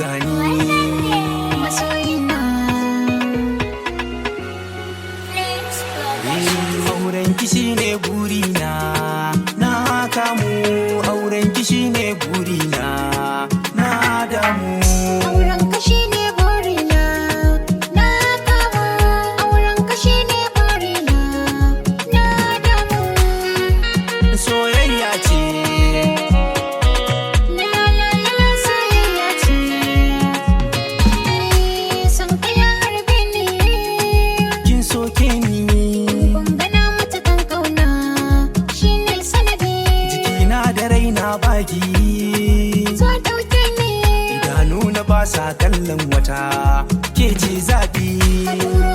gani. Masoyina. Flames Production. Auren ki shine burina, na kamu. Auren ki shine burina, na damu. Auren ka shine burina, na kamu. Auren ka shine burina, na damu. Soyayya ce. La la la, soyayya ce. Eh, son ka ya harbe ni. Kin soke ni. Kun gana matukan kauna shine sanadi. Jikina da raina baki. Zo dauke ni. Idanu na ba sa kallon wata, ke ce zaɓi. Ka turo